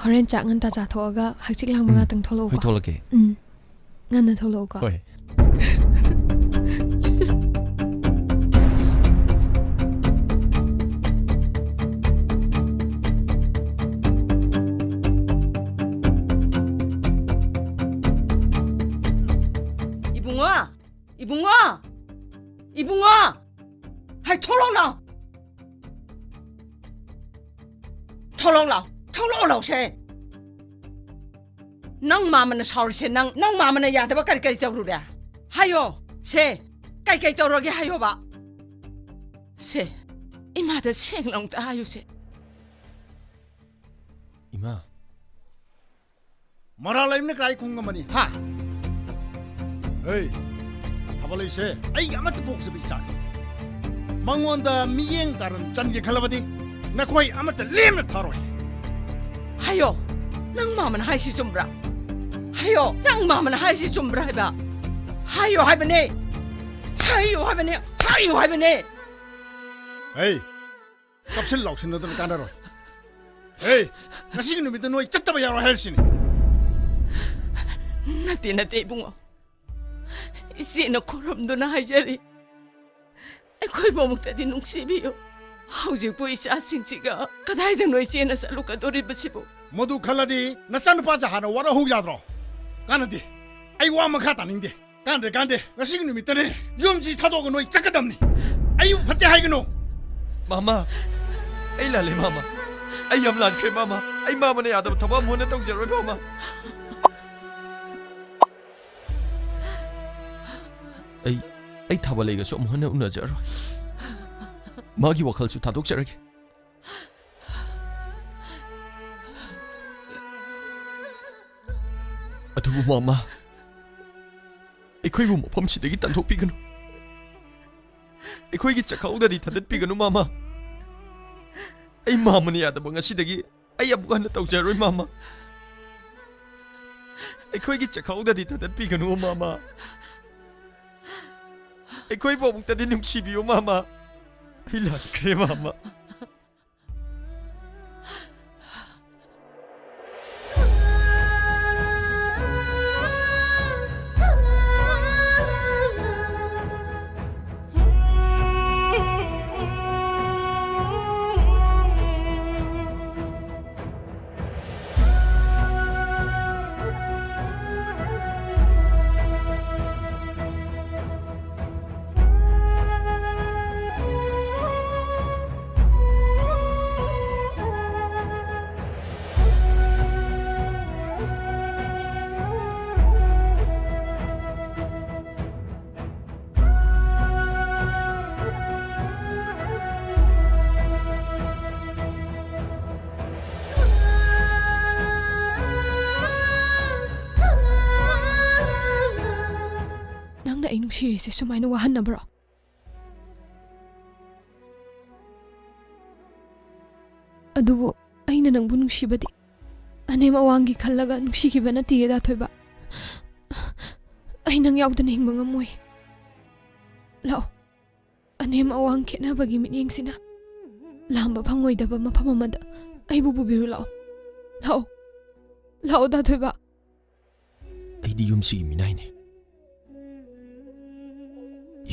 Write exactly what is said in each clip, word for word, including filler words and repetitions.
ꯍꯣꯔꯦꯟ ꯆꯥꯛ ꯉꯟꯇꯥ ꯆꯥꯊꯣꯛꯑꯒ ꯍꯛꯆꯤꯛ ꯂꯥꯡꯕ ꯎꯝ꯫ ꯉꯥꯛꯇꯪ ꯊꯣꯛꯂꯛꯎꯀꯣ꯫ ꯍꯣꯏ, ꯊꯣꯛꯂꯛꯀꯦ꯫ ꯎꯝ꯫ ꯉꯟꯅ ꯊꯣꯛꯂꯛꯎꯀꯣ꯫ ꯍꯣꯏ꯫ ꯏꯕꯨꯡꯉꯣ! ꯏꯕꯨꯡꯉꯣ! ꯏꯕꯨꯡꯉꯣ! ꯍꯥꯏ, ꯊꯣꯛꯂꯛꯑꯣ ꯂꯥꯎ! ꯊꯣꯛꯂꯛꯑꯣ ꯂꯥꯎ! ꯊꯣꯛꯂꯛꯑꯣ ꯂꯥꯎꯁꯦ! ꯅꯪ ꯃꯥꯃꯅ ꯁꯥꯎꯔꯤꯁꯦ, ꯅꯪ, ꯅꯪ ꯃꯥꯃꯅ ꯌꯥꯗꯕ ꯀꯔꯤ ꯀꯔꯤ ꯇꯧꯔꯨꯔꯦ? ꯍꯥꯏꯌꯣ ꯁꯦ, ꯀꯩ ꯀꯩ ꯇꯧꯔꯒꯦ ꯍꯥꯏꯌꯣꯕ꯫ ꯁꯦ, ꯏꯃꯥꯗ ꯁꯦꯡꯅ ꯑꯃꯨꯛꯇ ꯍꯥꯏꯌꯨꯁꯦ꯫ ꯏꯃꯥ꯫ ꯃꯔꯥꯜ ꯂꯩꯕꯅ ꯀꯥꯏ ꯈꯨꯡ ꯑꯃꯅꯤ, ꯍꯥ? ꯍꯦ, ꯊꯥꯕꯂꯩꯁꯦ ꯑꯩꯒꯤ ꯑꯃꯠꯇ ꯄꯣꯛꯆꯕ ꯏꯆꯥꯅꯤ꯫ ꯃꯉꯣꯟꯗ ꯃꯤꯠꯌꯦꯡ ꯀꯥꯔꯟ ꯆꯟꯒꯦ ꯈꯜꯂꯕꯗꯤ ꯅꯈꯣꯏ ꯑꯃꯠꯇ ꯂꯦꯝꯅ ꯊꯥꯔꯣꯏ꯫ ꯍꯥꯏꯌꯣ, ꯅꯪ ꯃꯥꯃꯅ ꯍꯥꯏꯁꯤ ꯆꯨꯝꯕ꯭ꯔꯥ? ꯍꯥꯏꯌꯣ, ꯅꯪ ꯃꯥꯃꯅ ꯍꯥꯏꯁꯤ ꯆꯨꯝꯕ꯭ꯔꯥ ꯍꯥꯏꯕ? ꯍꯥꯏꯌꯣ ꯍꯥꯏꯕꯅꯦ! ꯍꯥꯏꯌꯣ ꯍꯥꯏꯕꯅꯦ! ꯍꯥꯏꯌꯣ ꯍꯥꯏꯕꯅꯦ! ꯍꯦ, ꯀꯞꯁꯤꯟ ꯂꯥꯎꯁꯤꯟꯅꯗꯅ ꯀꯥꯟꯅꯔꯣꯏ꯫ ꯍꯦ, ꯉꯁꯤꯒꯤ ꯅꯨꯃꯤꯠꯇ ꯅꯣꯏ ꯆꯠꯇꯕ ꯌꯥꯔꯣꯏ ꯍꯥꯏꯔꯤꯁꯤꯅꯤ꯫ ꯅꯠꯇꯦ, ꯅꯠꯇꯦ, ꯏꯕꯨꯡꯉꯣ꯫ ꯏꯆꯦꯅ ꯈꯨꯔꯨꯝꯗꯨꯅ ꯍꯥꯏꯖꯔꯤ꯫ ꯑꯩꯈꯣꯏꯕꯨ ꯑꯃꯨꯛꯇꯗꯤ ꯅꯨꯡꯁꯤꯕꯤꯌꯨ꯫ ꯍꯧꯖꯤꯛꯄꯨ ꯏꯆꯥꯁꯤꯡꯁꯤꯒ ꯀꯗꯥꯏꯗꯅꯣ ꯏꯆꯦꯅ ꯆꯠꯂꯨꯀꯗꯣꯔꯤꯕꯁꯤꯕꯨ? ꯃꯗꯨ ꯈꯜꯂꯗꯤ ꯅꯆꯥꯅꯨꯄꯥꯁꯦ ꯍꯥꯟꯅ ꯋꯥꯔꯍꯧ ꯌꯥꯗ꯭ꯔꯣ? ꯀꯥꯟꯅꯗꯦ꯫ ꯑꯩ ꯋꯥ ꯃꯈꯥ ꯇꯥꯅꯤꯡꯗꯦ꯫ ꯀꯥꯟꯗꯦ, ꯀꯥꯟꯗꯦ꯫ ꯉꯁꯤꯒꯤ ꯅꯨꯃꯤꯠꯇꯅꯦ ꯌꯨꯝꯁꯤ ꯊꯥꯗꯣꯛꯑꯒ ꯅꯣꯏ ꯆꯠꯀꯗꯕꯅꯤ꯫ ꯑꯩꯕꯨ ꯐꯠꯇꯦ ꯍꯥꯏꯒꯅꯨ꯫ ꯃꯥꯃ, ꯑꯩ ꯂꯥꯜꯂꯦ, ꯃꯥꯃ꯫ ꯑꯩ ꯌꯥꯝ ꯂꯥꯟꯈ꯭ꯔꯦ, ꯃꯥꯃ꯫ ꯑꯩ ꯃꯥꯃꯅ ꯌꯥꯗꯕ ꯊꯕꯛ ꯑꯃꯨꯛ ꯍꯟꯅ ꯇꯧꯖꯔꯣꯏ, ꯃꯥꯃ꯫ ꯑꯩ, ꯑꯩ ꯊꯥꯕꯂꯩꯒꯁꯨ ꯑꯃꯨꯛ ꯍꯟꯅ ꯎꯅꯖꯔꯣꯏ꯫ ꯃꯥꯒꯤ ꯋꯥꯈꯜꯁꯨ ꯊꯥꯗꯣꯛꯆꯔꯒꯦ꯫ ꯑꯗꯨꯕꯨ ꯃꯥꯃ, ꯑꯩꯈꯣꯏꯕꯨ ꯃꯐꯝꯁꯤꯗꯒꯤ ꯇꯥꯟꯊꯣꯛꯄꯤꯒꯅꯨ꯫ ꯑꯩꯈꯣꯏꯒꯤ ꯆꯥꯛꯈꯥꯎꯗꯗꯤ ꯊꯥꯗꯠꯄꯤꯒꯅꯨ, ꯃꯥꯃ꯫ ꯑꯩ ꯃꯥꯃꯅ ꯌꯥꯗꯕ ꯉꯁꯤꯗꯒꯤ ꯑꯩ ꯑꯃꯨꯛ ꯍꯟꯅ ꯇꯧꯖꯔꯣꯏ, ꯃꯥꯃ꯫ ꯑꯩꯈꯣꯏꯒꯤ ꯆꯥꯛꯈꯥꯎꯗꯗꯤ ꯊꯥꯗꯠꯄꯤꯒꯅꯨ, ꯃꯥꯃ꯫ ꯑꯩꯈꯣꯏꯕꯨ ꯑꯃꯨꯛꯇꯗꯤ ꯅꯨꯡꯁꯤꯕꯤꯌꯨ, ꯃꯥꯃ꯫ ꯑꯩ ꯂꯥꯟꯈ꯭ꯔꯦ, ꯃꯥꯃ꯫ ꯐꯤꯔꯤꯁꯦ ꯁꯨꯃꯥꯏꯅ ꯋꯥꯍꯟꯅꯕ꯭ꯔꯣ? ꯑꯗꯨꯕꯨ ꯑꯩꯅ ꯅꯪꯕꯨ ꯅꯨꯡꯁꯤꯕꯗꯤ ꯑꯅꯦꯝ ꯑꯋꯥꯡꯒꯤ ꯈꯜꯂꯒ ꯅꯨꯡꯁꯤꯈꯤꯕ ꯅꯠꯇꯤꯌꯦ, ꯗꯥ ꯊꯣꯏꯕ꯫ ꯑꯩ ꯅꯪ ꯌꯥꯎꯗꯅ ꯍꯤꯡꯕ ꯉꯝꯃꯣꯏ꯫ ꯂꯥꯛꯑꯣ, ꯑꯅꯦꯝ ꯑꯋꯥꯡ ꯈꯦꯠꯅꯕꯒꯤ ꯃꯤꯠꯌꯦꯡꯁꯤꯅ ꯂꯥꯝꯕ ꯐꯪꯉꯣꯏꯗꯕ ꯃꯐꯝ ꯑꯃꯗ ꯑꯩꯕꯨ ꯄꯨꯕꯤꯔꯨ ꯂꯥꯛꯑꯣ꯫ ꯂꯥꯛꯑꯣ, ꯂꯥꯛꯑꯣ, ꯗꯥ ꯊꯣꯏꯕ꯫ ꯑꯩꯗꯤ ꯌꯨꯝꯁꯤꯒꯤ ꯃꯤꯅꯥꯏꯅꯦ꯫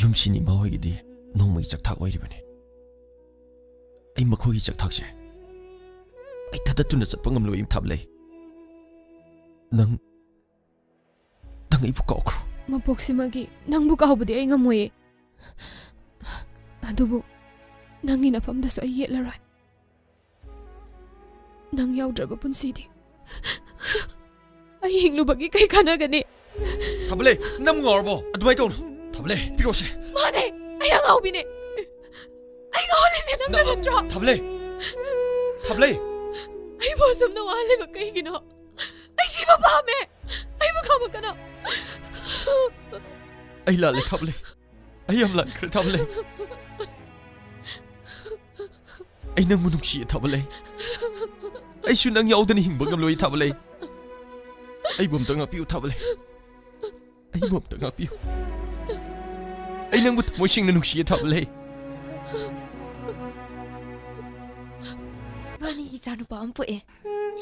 ꯌꯨꯝꯁꯤꯅ ꯏꯃꯥ ꯍꯣꯏꯒꯤꯗꯤ ꯅꯣꯡꯃꯒꯤ ꯆꯥꯛꯊꯥꯛ ꯑꯣꯏꯔꯤꯕꯅꯦ꯫ ꯑꯩ ꯃꯈꯣꯏꯒꯤ ꯆꯥꯛꯊꯥꯛꯁꯦ ꯑꯩ ꯊꯥꯗꯠꯇꯨꯅ ꯆꯠꯄ ꯉꯝꯂꯣꯏ, ꯊꯥꯕꯂꯩ꯫ ꯅꯪ, ꯅꯪ ꯑꯩꯕꯨ ꯀꯥꯎꯈ꯭ꯔꯣ꯫ ꯃꯄꯣꯛꯁꯤꯃꯒꯤ ꯅꯪꯕꯨ ꯀꯥꯎꯕꯗꯤ ꯑꯩ ꯉꯝꯃꯣꯏꯌꯦ꯫ ꯑꯗꯨꯕꯨ ꯅꯪꯒꯤ ꯅꯐꯝꯗꯁꯨ ꯑꯩ ꯌꯦꯠꯂꯔꯣꯏ꯫ ꯅꯪ ꯌꯥꯎꯗ꯭ꯔꯕ ꯄꯨꯟꯁꯤꯗꯤ ꯑꯩ ꯍꯤꯡꯂꯨꯕꯒꯤ ꯀꯩ ꯀꯥꯟꯅꯒꯅꯤ? ꯊꯥꯕꯂꯩ, ꯅꯪ ꯉꯥꯎꯔꯕꯣ? ꯑꯗꯨꯃꯥꯏꯅ ꯇꯧꯅꯨ꯫ ꯊꯥꯕꯂꯩ, ꯄꯤꯔꯛꯑꯣꯁꯦ꯫ ꯃꯥꯅꯦ, ꯑꯩ ꯑꯉꯥꯎꯕꯤꯅꯦ꯫ ꯑꯩ ꯉꯥꯎꯍꯜꯂꯤꯁꯦ ꯅꯪꯅ ꯅꯪ ꯅꯠꯇ꯭ꯔꯣ? ꯊꯥꯕꯂꯩ! ꯊꯥꯕꯂꯩ! ꯑꯩꯕꯨ ꯑꯁꯨꯝꯅ ꯋꯥꯍꯜꯂꯤꯕ ꯀꯩꯒꯤꯅꯣ? ꯑꯩ ꯁꯤꯕ ꯄꯥꯝꯃꯦ꯫ ꯑꯩꯕꯨ ꯈꯥꯝꯃꯛꯀꯅꯣ꯫ ꯑꯩ ꯂꯥꯜꯂꯦ, ꯊꯥꯕꯂꯩ꯫ ꯑꯩ ꯌꯥꯝ ꯂꯥꯟꯈ꯭ꯔꯦ, ꯊꯥꯕꯂꯩ꯫ ꯑꯩ ꯅꯪꯕꯨ ꯅꯨꯡꯁꯤꯌꯦ, ꯊꯥꯕꯂꯩ꯫ ꯑꯩꯁꯨ ꯅꯪ ꯌꯥꯎꯗꯅ ꯍꯤꯡꯕ ꯉꯝꯂꯣꯏ, ꯊꯥꯕꯂꯩ꯫ ꯑꯩꯕꯨ ꯑꯝꯇ ꯉꯥꯛꯄꯤꯌꯨ, ꯊꯥꯕꯂꯩ꯫ ꯑꯩꯕꯨ ꯑꯝꯇ ꯉꯥꯛꯄꯤꯌꯨ꯫ ꯑꯩ ꯅꯪꯕꯨ ꯊꯃꯣꯏ ꯁꯦꯡꯅ ꯅꯨꯡꯁꯤꯌꯦ, ꯊꯥꯕꯂꯩ꯫ ꯃꯥꯅꯤ, ꯏꯆꯥꯅꯨꯄꯥ ꯑꯃ ꯄꯣꯛꯑꯦ꯫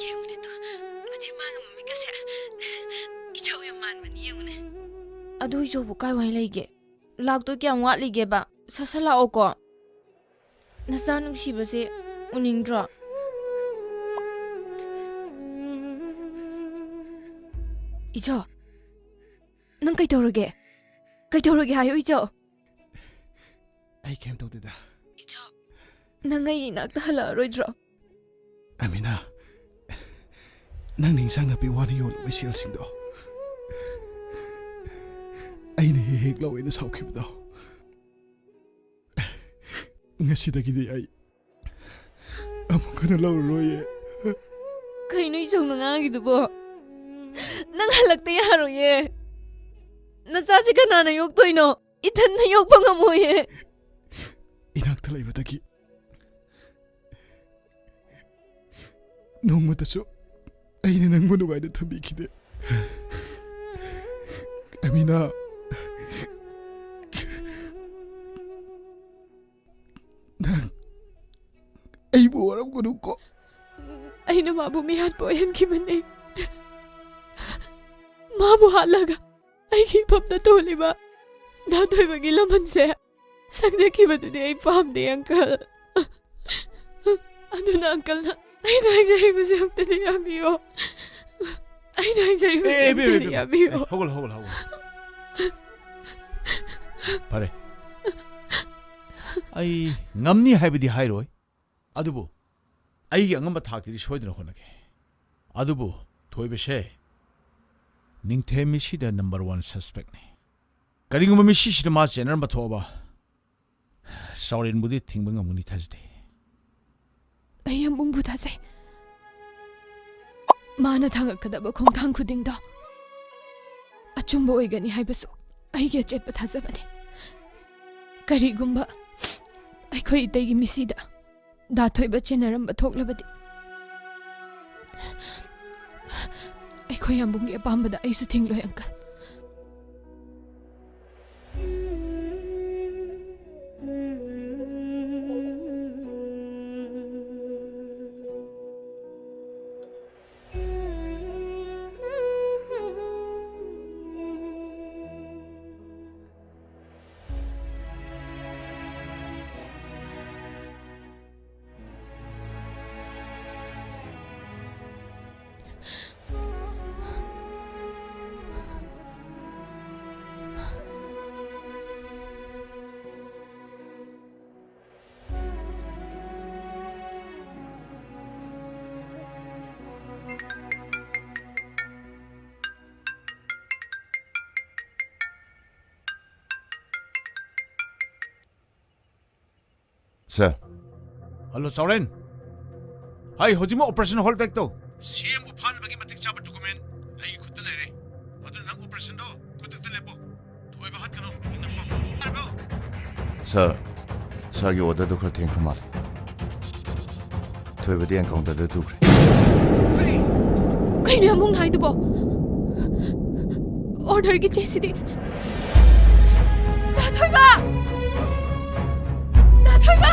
ꯌꯦꯡꯉꯨꯅꯦ ꯇꯣ, ꯃꯆꯤꯟ ꯃꯥꯡꯒ ꯃꯃꯤꯠꯀꯁꯦ ꯏꯆꯧ ꯌꯥꯝ ꯃꯥꯟꯕꯅꯤ, ꯌꯦꯡꯉꯨꯅꯦ꯫ ꯑꯗꯨ ꯏꯆꯧꯕꯨ ꯀꯥꯏꯋꯥꯏ ꯂꯩꯒꯦ? ꯂꯥꯛꯇꯣꯏ ꯀꯌꯥꯝ ꯋꯥꯠꯂꯤꯒꯦꯕ? ꯁꯠ ꯁꯠ ꯂꯥꯛꯑꯣꯀꯣ꯫ ꯅꯆꯥ ꯅꯨꯡꯁꯤꯕꯁꯦ ꯎꯅꯤꯡꯗ꯭ꯔꯣ? ꯏꯆꯧ, ꯅꯪ ꯀꯩꯗꯧꯔꯒꯦ? ꯀꯩꯗꯧꯔꯒꯦ ꯍꯥꯏꯌꯨ, ꯏꯆꯧ? ꯑꯩ ꯀꯩꯝ ꯇꯧꯗꯦꯗ꯫ ꯏꯆꯧ, ꯅꯪ ꯑꯩ ꯏꯅꯥꯛꯇ ꯍꯜꯂꯛꯑꯔꯣꯏꯗ꯭ꯔꯣ? ꯑꯃꯤꯅꯥ, ꯅꯪꯅ ꯏꯟꯁꯥꯡ ꯅꯥꯄꯤ ꯋꯥꯅ ꯌꯣꯜꯂꯨꯕ ꯁꯦꯜꯁꯤꯡꯗꯣ ꯑꯩꯅ ꯍꯦꯛ ꯍꯦꯛ ꯂꯧꯋꯦꯅ ꯁꯥꯎꯈꯤꯕꯗꯣ, ꯉꯁꯤꯗꯒꯤꯗꯤ ꯑꯩ ꯑꯃꯨꯛ ꯍꯟꯅ ꯂꯧꯔꯔꯣꯏꯌꯦ꯫ ꯀꯩꯅꯣ ꯏꯆꯧꯅ ꯉꯥꯡꯉꯤꯗꯨꯕꯣ? ꯅꯪ ꯍꯜꯂꯛꯇ ꯌꯥꯔꯣꯏꯌꯦ꯫ ꯅꯆꯥꯁꯤ ꯀꯅꯥꯅ ꯌꯣꯛꯇꯣꯏꯅꯣ? ꯏꯊꯟꯇ ꯌꯣꯛꯄ ꯉꯝꯃꯣꯏꯌꯦ꯫ ꯏꯅꯥꯛꯇ ꯂꯩꯕꯗꯒꯤ ꯅꯣꯡꯃꯇꯁꯨ ꯑꯩꯅ ꯅꯪꯕꯨ ꯅꯨꯡꯉꯥꯏꯅ ꯊꯝꯕꯤꯈꯤꯗꯦ꯫ ꯑꯃꯤꯅꯥ, ꯅꯪ ꯑꯩꯕꯨ ꯋꯥꯔꯧꯒꯅꯨꯀꯣ꯫ ꯑꯩꯅ ꯃꯥꯕꯨ ꯃꯤꯍꯥꯠꯄ ꯑꯣꯏꯍꯟꯈꯤꯕꯅꯦ꯫ ꯃꯥꯕꯨ ꯍꯥꯠꯂꯒ ꯑꯩꯒꯤ ꯏꯐꯝꯗ ꯇꯣꯜꯂꯤꯕ ꯙꯥ ꯊꯣꯏꯕꯒꯤ ꯂꯃꯟꯁꯦ ꯁꯪꯖꯈꯤꯕꯗꯨꯗꯤ ꯑꯩ ꯄꯥꯝꯗꯦ, ꯑꯪꯀꯜ꯫ ꯑꯗꯨꯅ ꯑꯪꯀꯜꯅ ꯑꯩꯅ ꯍꯥꯏꯖꯔꯤꯕꯁꯦ ꯑꯝꯇꯗꯤ ꯌꯥꯕꯤꯌꯣ꯫ ꯑꯩꯅ ꯍꯥꯏꯖꯔꯤꯕꯁꯦ ꯑꯦ, ꯑꯦ, ꯕꯦ, ꯕꯦ, ꯑꯝꯇꯗꯤ ꯕꯦ, ꯕꯦ꯫ ꯌꯥꯕꯤꯌꯣ꯫ ꯑꯦ, ꯍꯧꯒꯠꯂꯣ, ꯍꯧꯒꯠꯂꯣ, ꯍꯧꯒꯠꯂꯣ꯫ ꯐꯔꯦ꯫ ꯑꯩ ꯉꯝꯅꯤ ꯍꯥꯏꯕꯗꯤ ꯍꯥꯏꯔꯣꯏ, ꯑꯗꯨꯕꯨ ꯑꯩꯒꯤ ꯑꯉꯝꯕ ꯊꯥꯛꯇꯗꯤ ꯁꯣꯏꯗꯅ ꯍꯣꯠꯅꯒꯦ꯫ ꯑꯗꯨꯕꯨ ꯊꯣꯏꯕꯁꯦ ꯅꯤꯡꯊꯦꯝ ꯃꯤꯁꯤꯗ number one suspectꯅꯤ꯫ ꯀꯔꯤꯒꯨꯝꯕ ꯃꯤꯁꯤꯁꯤꯗ ꯃꯥ ꯆꯦꯟꯅꯔꯝꯕ ꯊꯣꯛꯑꯕ, ꯆꯥꯎꯔꯦꯟꯕꯨꯗꯤ ꯊꯤꯡꯕ ꯉꯝꯒꯅꯤ ꯊꯥꯖꯗꯦ꯫ ꯑꯩ ꯌꯥꯝꯕꯨꯡꯕꯨ ꯊꯥꯖꯩ꯫ ꯃꯥꯅ ꯊꯥꯡꯉꯛꯀꯗꯕ ꯈꯣꯡꯊꯥꯡ ꯈꯨꯗꯤꯡꯗꯣ ꯑꯆꯨꯝꯕ ꯑꯣꯏꯒꯅꯤ ꯍꯥꯏꯕꯁꯨ ꯑꯩꯒꯤ ꯑꯆꯦꯠꯄ ꯊꯥꯖꯕꯅꯤ꯫ ꯀꯔꯤꯒꯨꯝꯕ ꯑꯩꯈꯣꯏ ꯏꯇꯩꯒꯤ ꯃꯤꯁꯤꯗ ꯗꯥ ꯊꯣꯏꯕ ꯆꯦꯟꯅꯔꯝꯕ ꯊꯣꯛꯂꯕꯗꯤ, ꯑꯩꯈꯣꯏ ꯌꯥꯝꯕꯨꯡꯒꯤ ꯑꯄꯥꯝꯕꯗ ꯑꯩꯁꯨ ꯊꯤꯡꯂꯣꯏ, ꯑꯪꯀꯜ꯫ Sir. Hello, ꯆꯥꯎꯔꯦꯟ꯫ ꯍꯥꯏ, ꯍꯧꯖꯤꯛꯃꯛ operation hold back ꯇꯧ꯫ ꯁꯤ ꯑꯦꯝꯕꯨ ꯐꯥꯅꯕꯒꯤ ꯃꯇꯤꯛ ꯆꯥꯕ document ꯑꯩꯒꯤ ꯈꯨꯠꯇ ꯂꯩꯔꯦ꯫ ꯑꯗꯨꯅ ꯅꯪ operationꯗꯣ ꯈꯨꯗꯛꯇ ꯂꯦꯞꯄꯣ꯫ ꯁꯥꯔ, ꯁꯥꯔꯒꯤ ꯑꯣꯔꯗꯔꯗꯨ ꯈꯔ ꯊꯦꯡꯈ꯭ꯔ ꯃꯥꯜꯂꯦ꯫ ꯊꯣꯏꯕꯗꯤ ꯑꯦꯟꯀꯥꯎꯟꯇꯔꯗ ꯇꯨꯈ꯭ꯔꯦ꯫ ꯀꯩꯅꯣ ꯌꯥꯝꯕꯨꯡꯅ ꯍꯥꯏꯗꯨꯕꯣ? ꯑꯣꯔꯗꯔꯒꯤ ꯆꯦꯁꯤꯗꯤ? ꯗꯥ ꯊꯣꯏꯕ! ꯗꯥ ꯊꯣꯏꯕ!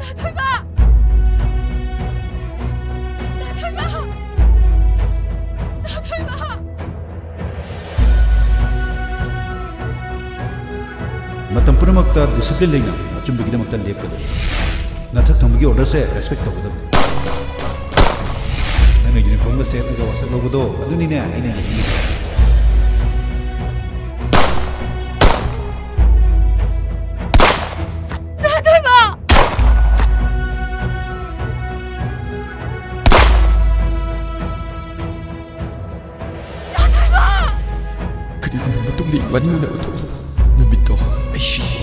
ꯗꯥ ꯊꯣꯏꯕ! ꯗꯥ ꯊꯣꯏꯕ! ꯗꯥ ꯊꯣꯏꯕ! ꯃꯇꯝ ꯄꯨꯝꯅꯃꯛꯇ ꯗꯤꯁꯤꯄ꯭ꯂꯤꯟ ꯂꯩꯅ ꯑꯆꯨꯝꯕꯒꯤꯗꯃꯛꯇ ꯂꯦꯞꯀꯗꯕꯅꯤ꯫ ꯅꯊꯛ ꯊꯪꯕꯒꯤ ꯑꯣꯔꯗꯔꯁꯦ ꯔꯦꯁꯄꯦꯛ ꯇꯧꯒꯗꯕꯅꯤ꯫ ꯅꯪꯅ ꯌꯨꯅꯤꯐꯣꯔꯝꯒ ꯁꯦꯠꯂꯒ ꯋꯥꯁꯛ ꯂꯧꯕꯗꯣ, ꯑꯗꯨꯅꯤꯅꯦ ꯑꯩꯅ ꯌꯦꯡꯅꯤꯡꯉꯤꯁꯦ꯫ ꯗꯥ ꯊꯣꯏꯕ! ꯗꯥ ꯊꯣꯏꯕ! ꯀꯔꯤꯒꯨꯝꯕ ꯃꯇꯨꯡꯗ ꯏꯕꯥꯅꯤ ꯎꯅꯕ ꯊꯣꯛꯂꯕ ꯅꯨꯃꯤꯠꯇꯣ ꯑꯩ ꯁꯤꯔꯦ꯫